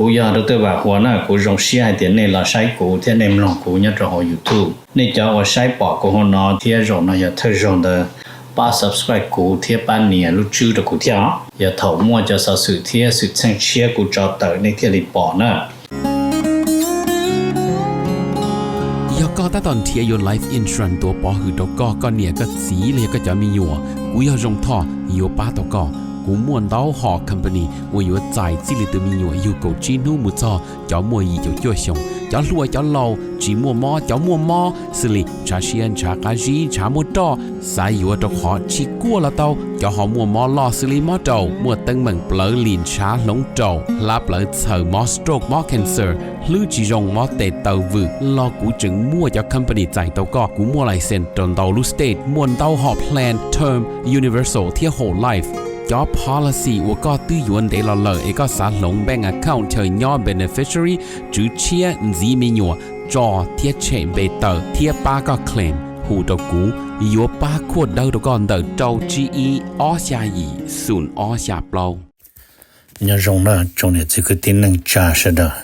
Kuv yog Dr. Vam Huas na, kuv zoo siab hais tias nej los saib kuv thiab nej mloog kuv nyob rau hauv YouTube. Nej cov uas saib pom kuv hauv no thiab zaum no yog thawj zaug ntawd, pab subscribe kuv thiab pab nias lub tswb rau kuv thiab os. Yog thaum muaj cov xov xwm thiab xwm txheej tshiab kuv tso tawm nej thiaj li pom na. Yog koj tab tom nrhiav yuav life insurance tuav pov hwm rau koj, koj niam koj txiv los yog koj cov me nyuam, kuv yog Zoo Thoj yuav pab tau koj. Kuv muaj ntau hom company uas yuav txais txij li tus me nyuam yug kaum tsib hnub mus txog cov muaj yim caum cuaj xyoos, cov hluas cov laus, tsis muaj mob cov muaj mob, xws li ntshav siab ntshav qab zib ntshav muaj roj, xav yuav rau qhov tsis kuaj los tau, cov ho muaj mob loj xws li mob raum, muaj teeb meem plawv lim ntshav hloov raum, hlab plawv txhaws, mob stroke mob cancer, hlwb tsis zoo mob tes taw vwm los kuv tseem muaj cov company txais tau koj. Kuv muaj license rau ntau lub state, muaj ntau hom plan term, universal thiab whole life. Cov policy uas koj twb yuav ntev los lawm es koj xav hloov bank account chaw nyob beneficiary, tswv tshiab, ntxiv me nyuam, tso thiab tshem npe tawm thiab pab koj claim, hu rau kuv, yuav pab khuaj dawb rau koj ntawm rau tsib ib ob xya yim xoom ob xya plaub. Nyob zoo na tsoom niam txiv kwv tij neej tsa sawv daws.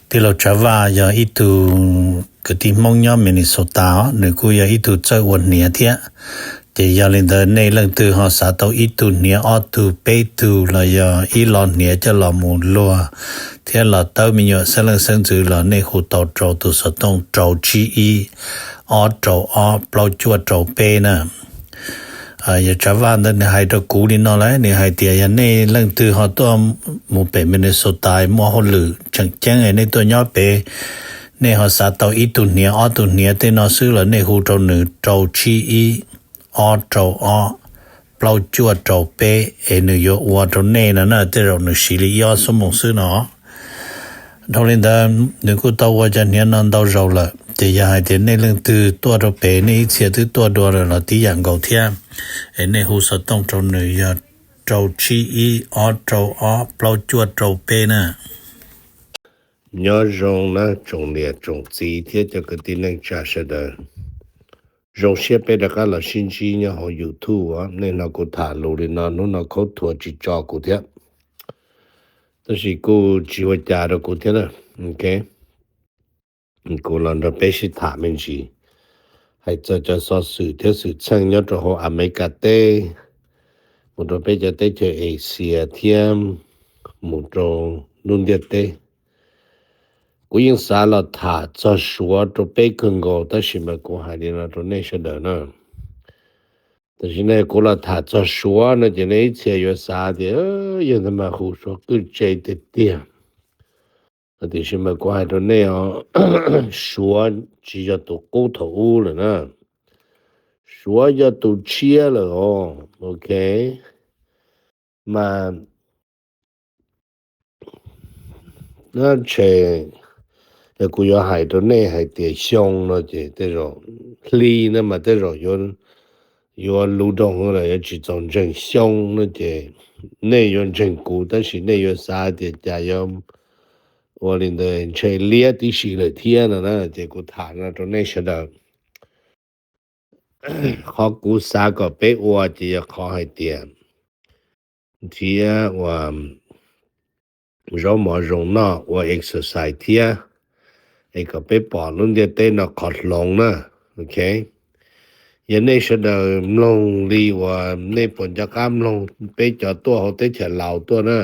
Tij laug Tsav Vaj yog ib tug kwv tij Hmoob nyob Minnesota os, nws kuj yog ib tug txawj ua hniav thiab. Ces yog li ntawd nej leej twg ho xav tau ib tug hniav ob tug peb tug los yog ib lo hniav coj los mus luag thiab los tawb me nyuam xeeb leej xeeb ntxwv los nej hu tau rau tus xov tooj rau tsib ib ob rau ob plaub cuaj rau peb na. Yog Tsav Vaj ntawd nws hais rau kuv li no lawm, nws hais tias yog nej leej twg ho tuaj mus pem Minnesota muaj hauj lwm tseem ceeb nej tuaj nyob pem, nej ho xav tau ib tug hniav ob tug hniav tej no xwb los nej hu rau nws rau tsib ib ob rau ob plaub cuaj rau peb es nws yuav ua rau nej no na, tej zaum nws siv li ib ob xuab moos xwb no. Dhau li ntawd nws kuj tau ua cov hniav no ntau zaus lawm, ces yog hais tias nej leej twg tuaj rau pem nej ib txhia twb tuaj dua lawm los tib yam nkaus thiab, es nej hu xov tooj rau nws yog rau tsib ib ob rau ob plaub cuaj rau peb na. Nyob zoo na tsoom niam tsoom txiv thiab cov kwv tij neej tsa sawv daws. Zoo siab peb rov qab los sib ntsib nyob hauv YouTube os. Nej hnov kuv tham lus li no, hnub no khaub thuas tsis tso kuv thiab, tab sis kuj tsis ua cas rau kuv thiab na. Ok, kuv los nrog peb sib tham me ntsis, hais txog cov xov xwm thiab xwm txheej nyob rau hauv Amelikas teb, mus rau peb cov teb chaws Asia thiab mus rau lub ntiaj teb. Kuv yeej xav los tham txog Suav rau peb kawg nkaus, tab sis mas kuv hais li no rau nej sawv daws na. Tam sim no kuv los tham txog Suav no ces nej ib txhia yuav xav tias yog ntawd mas hu Suav qwj tse tiag tiag. Tiam sis mas kuv hais rau nej os, Suav tsis yog tus qub thaum ub lawm na. Suav yog tus tshiab lawm os. Ok, mas ntshe yog kuv yuav hais rau nej hais tias xyoo no ces tej zaum, hli no mas tej zaum yuav luv doog lawm, yuav tsis txaus ntseeg. Xyoo no ces nej yuav ntseeg kuv tab sis nej yuav xav tias cas yuav ua li ntawd, ntshe liab tib si lawm thiab no na. Ces kuv tham no rau nej sawv daws. Qhov kuv xav kom peb ua ces yog qhov hais tias nrhiav ua zaub mov zoo noj, ua exercise thiab, es kom peb pom lub ntiaj teb no qhov hloov na. Ok, yog nej sawv daws mloog li uas nej puas nco qab mloog peb cov tuaj hauv teb chaws Laus tuaj na,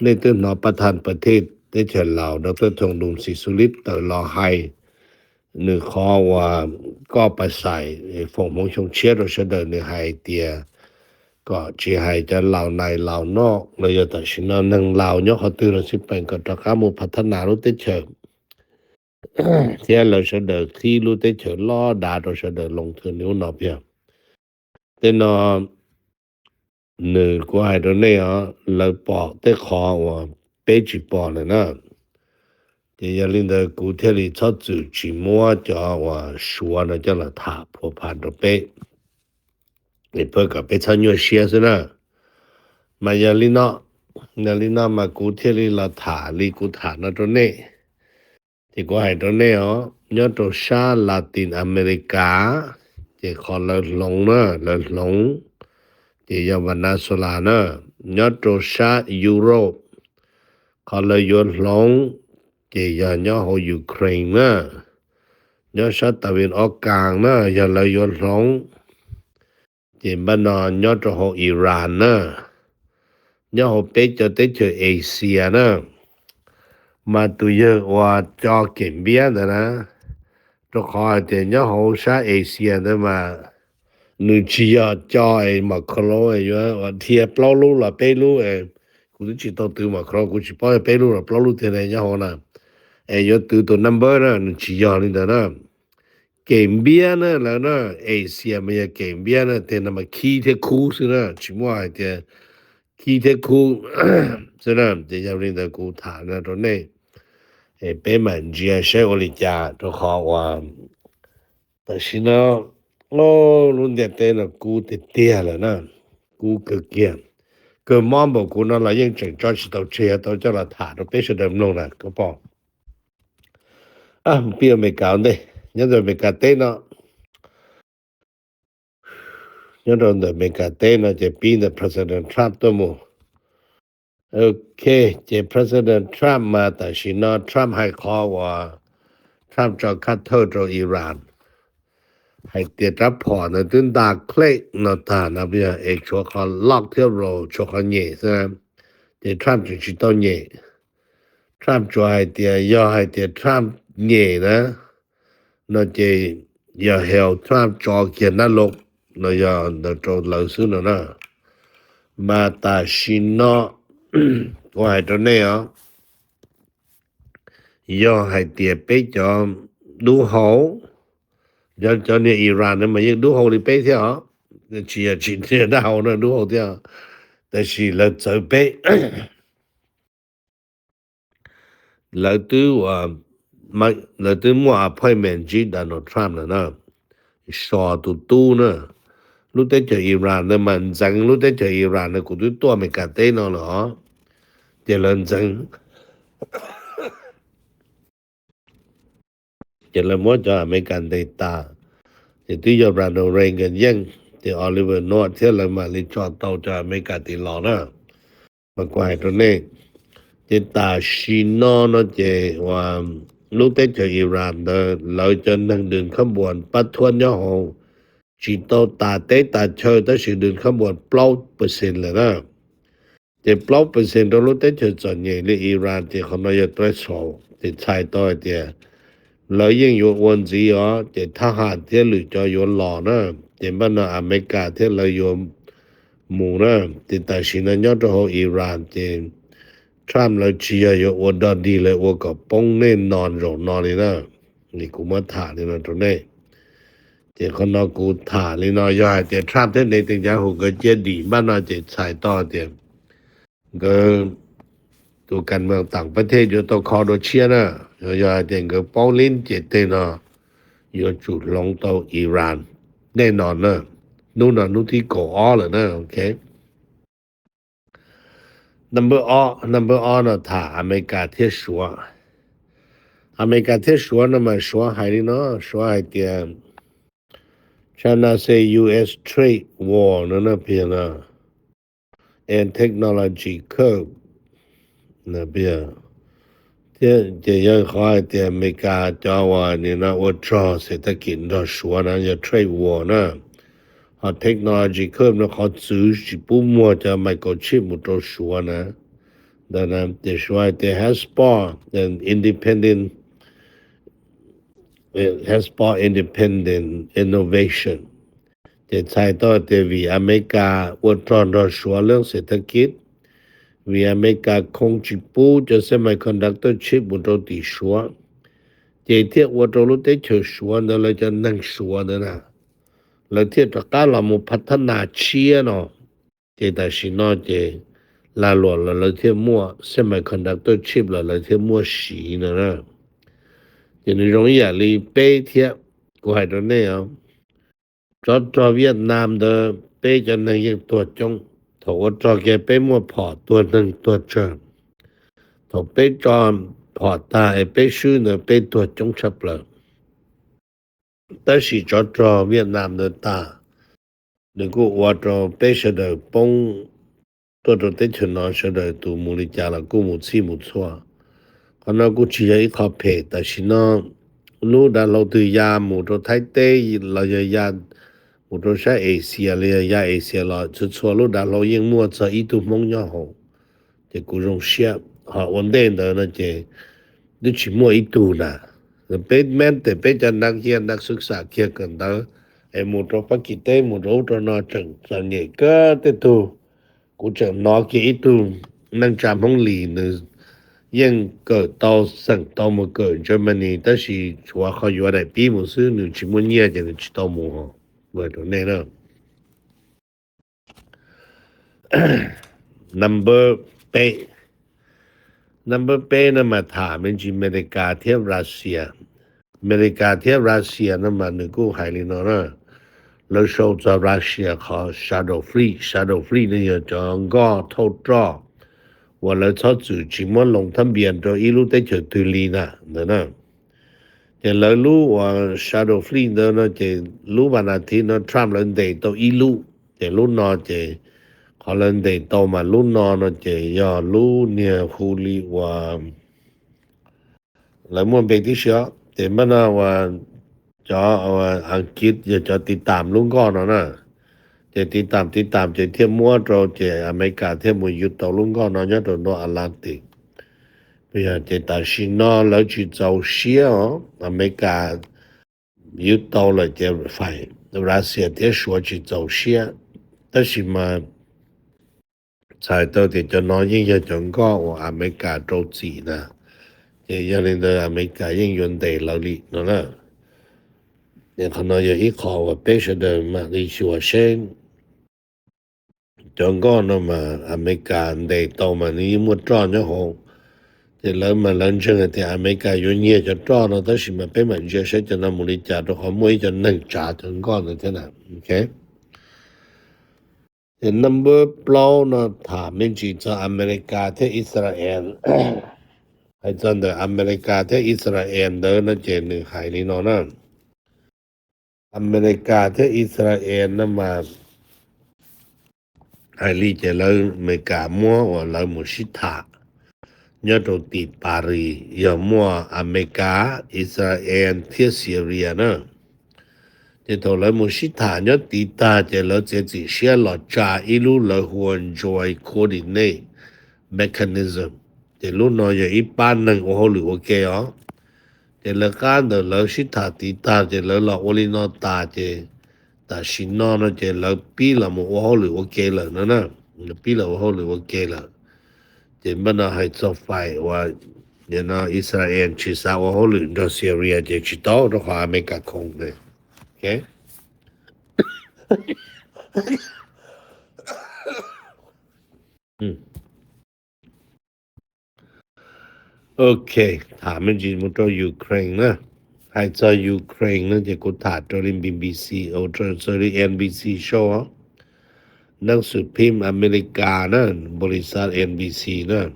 nej twb hnov pab thaj pawg thej teb chaws Laus Dr. Thoob Lus Xis Xus Lib tawm los hais nws qhov uas koj pas xais foom hmoov xyoo tshiab rau sawv daws, nws hais tias kom tsis hais cov Laus nais Laus noj los yog tam sim no neeg Laus nyob qhov twg los xij peem kom rov qab mus phav thab nas lub teb chaws thiab lawv sawv daws qhib lub teb chaws loj dav rau sawv daws loo thwm li ub no piag. Tej no nws kuv hais rau nej os, lawv pom tej qhov uas peb tsis pom lawm na. Ces yog li ntawd kuv thiaj li txhob txwm tsis muab cov uas Suav no coj los tham phua pha rau peb, es pab kom peb txhob nyuaj siab xwb na. Mas yog li no, yog li no mas kuv thiaj li los tham li kuv tham no rau nej. Ces kuv hais rau nej os, nyob rau sab Latin America, ces qhov lawv hloov na, lawv hloov, ces yog Venezuela na. Nyob rau sab Europe, Qhov lawv yuav hloov ces yog nyob hauv Ukraine na, nyob sab tas vin ob kaas na, yog lawv yuav hloov ces npaj no nyob rau hauv Iran na, nyob hauv peb cov teb chaws Asia na. Mas tus yawg uas co kem npiab ntawd na, rau qhov hais tias nyob hauv sab Asia ntawd mas nws tsis yog co es Macron yuav dhia plaub lub los peb lub. Kuv twb tsis tau twv Macron, kuv tsis paub yog peb lub los plaub lub tiag ne nyob hauv na. Es yuav twv tus number na, nws tsis yog li ntawd na. Kem npiab na lawv na, Asia mas yog kem npiab na, tej no mas khib thiab khub xwb na, tsis muaj hais tias khib thiab khub xwb na. Ces yog li ntawd kuv tham no rau nej, peb mam ntsia saib ua li cas, rau qhov uas tam sim no lub ntiaj teb no kub tiag tiag lawm na, kub kawg kiag. Kawg mob npaum kuv no los yeej tseem tso tsis tau tseg, tau coj los tham rau peb sawv daws mloog na koj pom. Pib Amelikas ua ntej, nyob rau Amelikas teb no, nyob rau ntawm Amelikas teb no ces pib ntawm President Trump tuaj mus. Ok, ces President Trump mas tam sim no Trump hais qhov uas Trump tso khab thawj rau Iran hais tias rab phom ntawd twb nta klej no tag no, es tshuav qhov loj thiab roll, tshuav qhov nyem xwb, ces Trump tseem tsis tau nyem. Trump tsuas hais tias yog hais tias Trump nyem na, no ces yog hel Trump tso kiag nab loo, no yog ntawd rau lawv xwb no na. Mas tam sim no kuv hais rau nej os, yog hais tias peb cov dub hau, cov niag Iran no mas yeej dub hau li peb thiab os, tsis yog tsis niag dab hau no dub hau thiab, tab sis lawv txawv peb. Lawv twb, lawv twb muaj appointment ntsib Donald Trump lawm na, so tus tub na. Lub teb chaws Iran ntawd mas ntxeev, lub teb chaws Iran ntawd kuv twb tuaj Amelikas teb no lawm os, ces lawv ntxeev. Ces lawv muab cov Amelikas ntes tas, ces twb yog Ronald Reagan yeej, ces Oliver North thiab lawv mam li tso tau cov Amelikas tim los na. Mas kuv hais rau nej, ces tam sim no no ces lub teb chaws Iran ntawd lawv cov neeg dws khab npuas pab thuab nyob hauv tsis tau tas teb tas chaw tab sis dws khab npuas plaub percent lawm na. Ces plaub percent rau lub teb chaws txom nyem li Iran ces qhov no yog threshold, ces txhais tau hais tias lawv yeej yuav ua ntxiv os, ces thab ham thiab lwm cov yuav los na, ces npaj no Amelikas thiab lawv yuav mus na. Ces tam sim no nyob rau hauv Iran ces Trump lawv tsis yog yuav ua dog deal, lawv ua kom poob nej no zaum no li na. Kuv muab tham li no rau nej. Ces qhov no kuv tham li no, yog hais tias Trump thiab Netanyahu nkawd cia dim npaj no ces txhais tau tias nkawd tus kas moos tam pab thej yuav tau kho dua tshiab na. Yog hais tias nkawd paub lib ces tej no yuav tsum hloov tau Iran nej no na. Hnub no hnub thib kaum ob lawm na, ok. Number ob, number ob no tham Amelikas thiab Suav. Amelikas thiab Suav no mas Suav hais li no, Suav hais tias China say U S trade war no na, pia no, and technology coup no, pia. Thiab ces yog qhov hais tias Amelikas cov uas nim no ua rog xev thab kis nrog Suav na yog trade war na. Ho technology coup no qhov txwv tsis pub muag cov microchip mus rau Suav na. Ntawd na ces Suav hais tias Hezbollah independent, Hezbollah independent innovation. Ces txhais tau tias vim Amelikas ua rog nrog Suav lub xev thab kis, vim Amelikas khoo tsis pub cov semiconductor chip mus rau tim Suav, ces thiaj ua rau lub teb chaws Suav ntawd lawv cov neeg Suav ntawd na, lawv thiaj rov qab los mus phav thab nas tshiab no. Ces tam sim no ces lag luam los lawv thiaj muaj semiconductor chip los lawv thiaj muaj siv no na. Ces nws zoo ib yam li peb thiab, kuv hais rau nej os, tsov rog Vietnam ntawd peb cov neeg yeej tuag coob. Thaum ua rog kiag peb muaj phom tuag neeg tuag tsawg. Thaum peb tso phom tag es peb swb ntawd peb tuag coob tshaj plaws. Tab sis tsov rog Vietnam ntawd tag, nws kuj ua rau peb sawv daws poob tuaj rau teb chaws no sawv daws tus mus li cas los kuj mus txhij mus txhua. Qhov no kuj tsis yog ib qho phem. Tam sim no lub dav hlau twg ya mus rau Thaib teb los yog ya mus rau sab Asia los yog ya Asia los txhua txhua lub dav hlau yeej muaj txog ib tug Hmoob nyob hauv. Ces kuv zoo siab. Ho ua ntej ntawd no ces twb tsis muaj ib tug na. Peb meb tes peb cov nav yia nav xwb xam kiag kawm ntawv es mus rau Fab Kis teb mus rau ub rau no tseem txom nyem kawg tej tug. Kuv tseem hnov kiag ib tug neej tsa Hmoob Lis, nws yeej kawm tau, xeem tau mus kawm Germany tab sis tshuav qhov yuav daim pib mus xwb, nws tsis muaj nyiaj ces nws tsis tau mus. Rau nej na. Number peb. Number peb no mas tham me ntsis Amelikas thiab Russia. Amelikas thiab Russia no mas nws kuj hais li no na. Lawv sau txog Russia qhov shadow fleet, shadow fleet no yog cov nkoj thauj roj uas lawv txhob txwm tsis muab loo thab npias rau ib lub teb chaws twg li na ntawd na. Ces lawv lub uas shadow fleet ntawd no ces lub vas nas thiv no Trump lawv ntes tau ib lub, ces lub no ces qhov lawv ntes tau mas lub no no ces yog lub niag hu li uas lawv muaj npe tib si os. Ces npaj no uas cov Askiv yog cov tiv tam lub nkoj no na, ces tiv tam tiv tam ces thiaj muab rau ces Amelikas thiaj mus yug tau lub nkoj no nyob rau ntua Atlantic. Ces tam sim no lawv tsis txaus siab os, Amelikas yug tau lawm ces faim Russia thiab Suav tsis txaus siab. Tab sis mas txhais tau tias cov no yeej yog cov nkoj uas Amelikas rau txim na, ces yog li ntawd Amelikas yeej yuav ntes lawv li no na. Ces qhov no yog ib qho uas peb sawv daws mam li xyuas seb cov nkoj no mas Amelikas ntes tau mas nws yeej muaj roj nyob hauv. Ces lawv mas lawv ntseeg hais tias Amelikas yuav nyiag cov roj no, tab sis mas peb mam ntsia saib cov no mus li cas, rau qhov muaj ib cov neeg tsav cov nkoj ntawd thiab na. Ces number plaub no tham me ntsis txog Amelikas thiab Israel. Hais txog ntawm Amelikas thiab Israel ntawd no ces nws hais li no na. Amelikas thiab Israel no mas hais li ces lawv Amelikas muab uas lawv mus sib tham nyob rau tim Paris, yog muaj Amelikas, Israel thiab Syria na. Ces thaum lawv mus sib tham nyob tid tag ces lawv txiav txim siab los tsa ib lub lawv hu ua Joint Coordinate Mechanism. Ces lub no yog ib pab neeg ua hauj lwm ua ke os. Ces lawv qab ntawm lawv sib tham tid tag ces lawv los ua li no tas ces tam sim no no ces lawv pib los mus ua hauj lwm ua ke lawm no na. Lawv pib los ua hauj lwm ua ke lawm. Ces npaj no hais txog faim uas Israel tsis xav ua hauj lwm nrog Syria ces tsis tau, rau qhov Amelikas khoom. Ok, tham me ntsis mus rau Ukraine na. Hais txog Ukraine no ces kuv tham raws li B B C, raws li N B C show os. Neeg xwm phim Amelikas na, npaus li xav N B C na,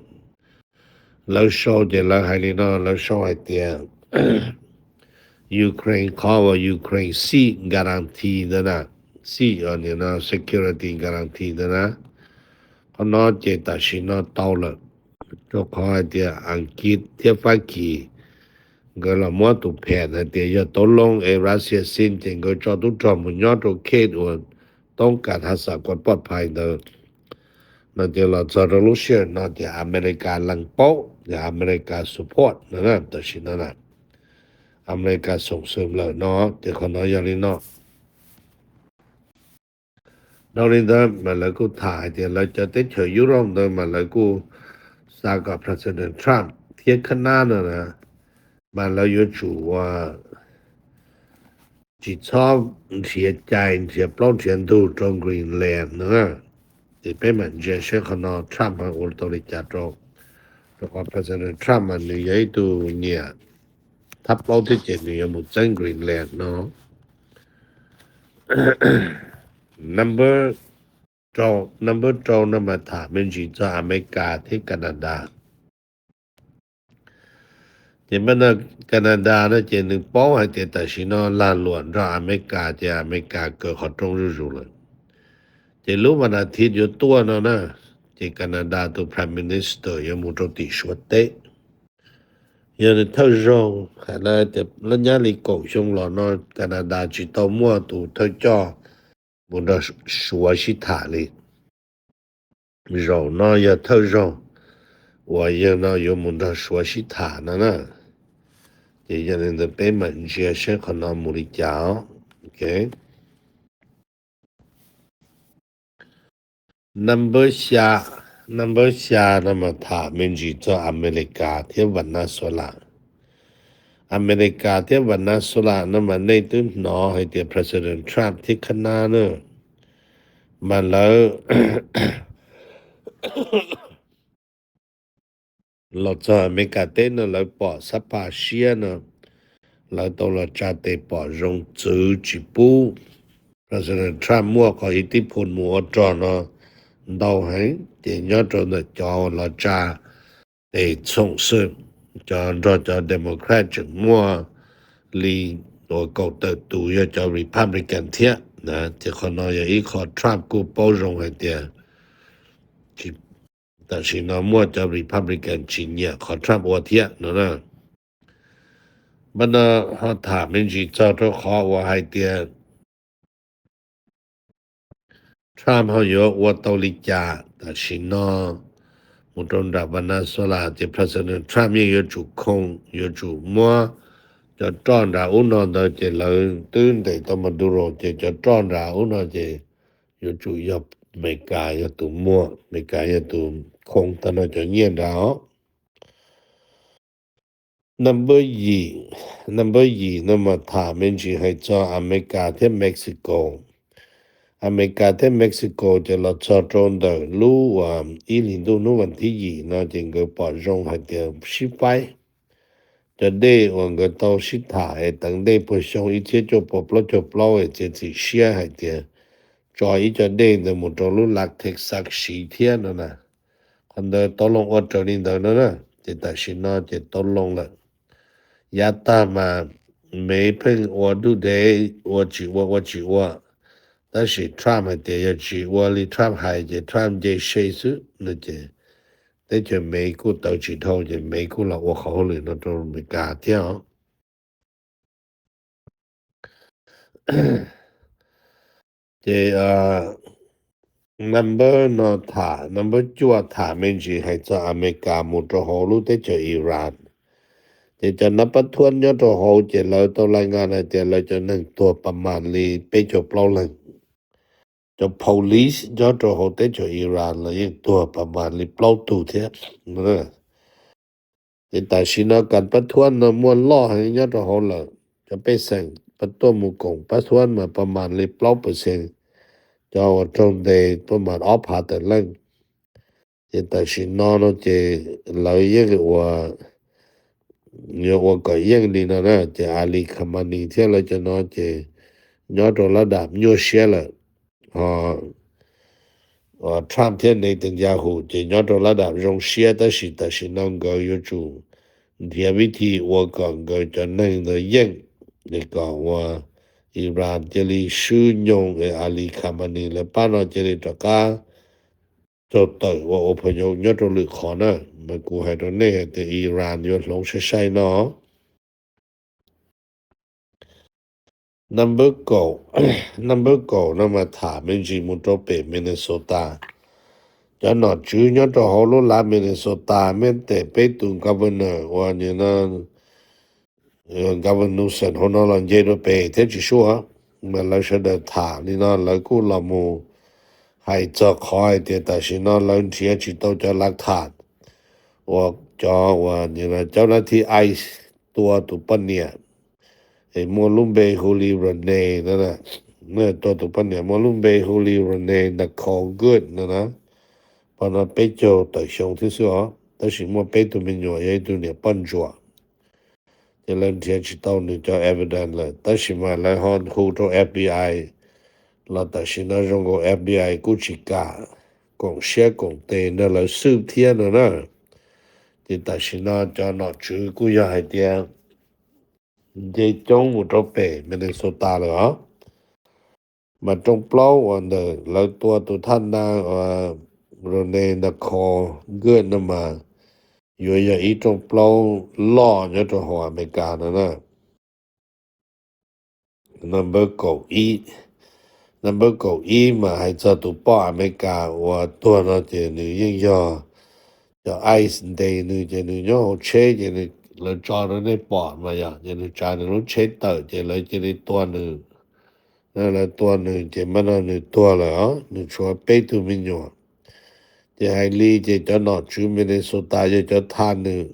lawv sau ces lawv hais li no, lawv sau hais tias Ukraine qhov uas Ukraine xij guarantee ntawd na, xij security guarantee ntawd na, qhov no ces tam sim no tau lawm, rau qhov hais tias Askiv thiab Fab Kis nkawd los muab tus phem hais tias yog tau loo es Russia xij ces nkawd tso tub rog mus nyob rau Kyiv uas toob kas has xam kuas poj phais ntawd. No ces los txog rau lub sij hawm no ces Amelikas lees paub, ces Amelikas support no na, tam sim no na, Amelikas xoom xwm lawm no, ces qhov no yog li no. Dhau li ntawd mas lawv kuj tham hais tias lawv cov teb chaws Europe ntawd mas lawv kuj xav kom President Trump thiab khab nab no na, mas lawv yuav tsum ua tsis txhob nrhiav cai nrhiav plaub nrhiav ntug rau Greenland no. Ces peb mam ntsia seb qhov no Trump ho ua tau li cas rau, rau qhov President Trump mas nws yog ib tug nyiam thab plaub thiab ces nws yuav mus txeeb Greenland no. Number rau, number rau no mas tham me ntsis txog Amelikas thiab Canada. Ces npaj no Canada no ces nws paub hais tias tam sim no lag luam nrog Amelikas ces Amelikas kaw qhov rooj zuj zus lawm. Ces lub vas nas thiv yuav tuaj no na, ces Canada tus Prime Minister yuav mus rau tim Suav teb. Yog nws thawj zaug, hais tias lawv nyab li kaum xyoo los no Canada tsis tau muaj tus thawj coj mus nrog Suav sib tham li. Zaum no yog thawj zaug uas yawg no yuav mus nrog Suav sib tham no na. Ces yog li ntawd peb mam ntsia seb qhov no mus li cas os. Ok. Number xya, number xya no mas tham me ntsis txog Amelikas thiab Venezuela. Amelikas thiab Venezuela no mas nej twb hnov hais tias President Trump thiab khab nab na, mas lawv los txog Amelikas teb no lawv pom xab pha siab no, lawv tau los tsa tes pom zoo txwv tsis pub President Trump muaj qhov ib tib phum mus ua rog no ntau heev. Ces nyob rau ntawm cov los tsa tes txhoom xwb, cov nrog cov Democrat tseem muaj li uas kaum tawm tus yog cov Republican thiab na. Ces qhov no yog ib qho Trump kuj paub zoo hais tias tam sim no muaj cov Republican tsis nyiam qhov Trump ua thiab no na. Npaj no ho tham me ntsis txog rau qhov uas hais tias Trump ho yuav ua tau li cas tam sim no mus rau nram Venezuela. Ces President Trump yeej yuav tsum khoo, yuav tsum muab cov roj nram ub no ntawd, ces lawv twb ntes tau Maduro, ces cov roj nram ub no ces yuav tsum yog Amelikas yog tus muag, Amelikas yog tus khoo tau no cov nyiaj nrad os. Number yim, number yim no mas tham me ntsis hais txog Amelikas thiab Mexico. Amelikas thiab Mexico ces los txog rau ntawm lub uas ib hlis ntuj hnub vas thib yim no ces nkawd pom zoo hais tias sib faib cov dej uas nkawd tau sib tham es teev dej puag xyoo ib txhiab cuaj pua plaub caug plaub es txiav txim siab hais tias tso ib co dej ntawd mus rau lub Lac Texas siv thiab no na. Qhov ntawd tau loo ua raws li ntawd no na, ces tam sim no ces tau loo lawm. Yav tag mas Mev pheej ua dub dev, ua tsis ua ua tsis ua, tab sis Trump hais tias yog tsis ua li Trump hais ces Trump nce se xwb no ces teb chaws Mev kuj tawv tsis dhau ces Mev kuj los ua qhov hauj lwm no rau Amelikas thiab os. Ces number no tham, number cuaj tham me ntsis hais txog Amelikas mus rau hauv lub teb chaws Iran. Ces cov nab pab thuab nyob rau hauv ces lawv tau lais ngas hais tias lawv cov neeg tuag pas mas li peb caug plaub leeg. Cov police nyob rau hauv teb chaws Iran los yeej tuag pas mas li plaub tug thiab. Ces tam sim no kas pab thuab no muaj loj heev nyob rau hauv lawm. Cov pej xeem pab tuaj mus koom pab thuab mas pas mas li plaub percent, cov uas raug ntes pas mas ob phav tawm leej. Ces tam sim no no ces lawv yeej ua, yuav ua kom yeej li no na. Ces Ali Khamenei thiab lawv cov no ces nyob rau lab dam nyuaj siab lawm. Ho Trump thiab Netanyahu ces nyob rau lab dam zoo siab, tab sis tam sim no nkawd yuav tsum nrhiav vib thi ua kom nkawd cov neeg ntawd yeej, es kom ua Iran cia li swb nyoog es Ali Khamenei lawv pab no cia li rov qab raug tawm ua ua phav nyob rau lwm qhov na. Mas kuv hais rau nej hais tias Iran yuav hloov sai sai no. Number kaum, number kaum no mas tham me ntsis mus rau pem Minnesota. Cov nom tswv nyob rau hauv lub lav Minnesota, meb tes peb tus governor uas nim no governor Newsom hauv no los nce rau pem thiab tsis sub, mas lawv sawv daws tham li no, lawv kuj los mus hais txog qhov hais tias tam sim no lawv nrhiav tsis tau cov lav tham uas cov uas nim no cov nab thib ice tua tus poj niam es muaj lub npe hu li Rene no, tua tus poj niam muaj lub npe hu li Rene Nicole Good no na. Poj no peb caug tawm xyoo thiab xwb os, tab sis muaj peb tug me nyuam, yog ib tug niam poj ntsuam. Ces lawv nrhiav tsis tau nws cov evidence lawm, tab sis mas lawv ho hu rau F B I los tam sim no zoo nkaus F B I kuj tsis kam koom siab koom tes nrog lawv xwb thiab no na. Ces tam sim no cov nom tswv kuj yog hais tias nce coob mus rau pem Minnesota lawm os. Mas rooj plaub uas ntawm lawv tua tus thaj na uas Ronald Nicole Good no mas yuav yog ib rooj plaub loj nyob rau hauv Amelikas no na. Number kaum ib, number kaum ib mas hais txog tus poj Amelikas uas tuag no ces nws yeej yog cov ice ntes nws ces nws nyob hauv tsheb ces lawv tso rau nej pom mas yog ces nws tsav nws lub tsheb tawm ces lawv cia li tua nws. Lawv tua nws ces mas no nws tuag lawm os, nws tshuav peb tug me nyuam. Ces hais li ces cov nom tswv Minnesota yog cov thaj nws.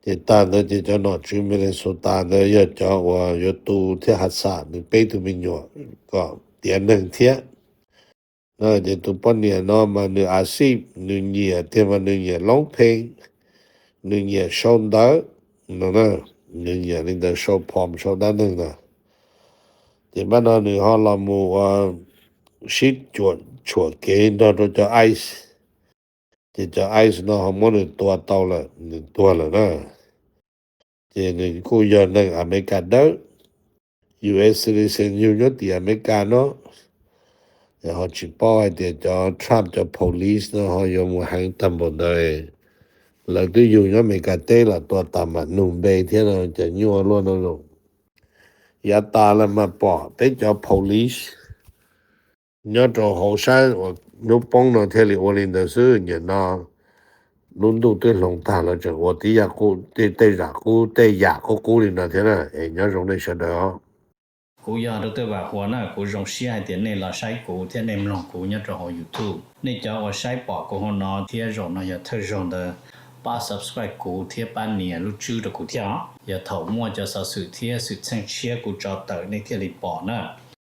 Ces tag ntawd ces cov nom tswv Minnesota ntawd yog cov uas yuav tu thiab hav xam nws peb tug me nyuam kom tiav neeg thiab. Ces tus poj niam no mas nws a xij nws nyiam tiag mas nws nyiam loob pheej, nws nyiam sau ntawv no, nws nyiam li ntawd sau phom sau dab neeg na. Ces npaj no nws ho los mus ua sib cuam tshuam kev nrog rau cov ice. Ces cov ice no ho muab nws tua tau lawm, nws tuag lawm na. Ces nws kuj yog neeg Amelikas dawb, U S citizen yug nyob tim Amelikas no. Ho tsis paub hais tias cov Trump cov police no ho yuav mus heev tag npaum ntawd. Lawv twb yug nyob Amelikas teb los tua tas mam nug npe thiab no ces nyuaj luaj no los. Yav tas los mas pom peb cov police nyob rau hauv sab uas hnub poob no thiaj li ua li ntawd xwb, nim no lub ntuj twb hloov tag los tseem ua tib yam qub, tej zam qub tej yam qub qub li no thiab na. Es nyob zoo nej sawv daws os. Kuv yog rau tej vam huas na, kuv zoo siab hais tias nej los saib kuv thiab nej mloog kuv nyob rau hauv YouTube. Nej cov uas saib pom kuv hauv no thiab zaum no yog thawj zaug ntawd, pab subscribe kuv thiab pab nias lub tswb rau kuv thiab os. Yog thaum muaj cov xov xwm thiab xwm txheej tshiab kuv tso tawm nej thiaj li pom na.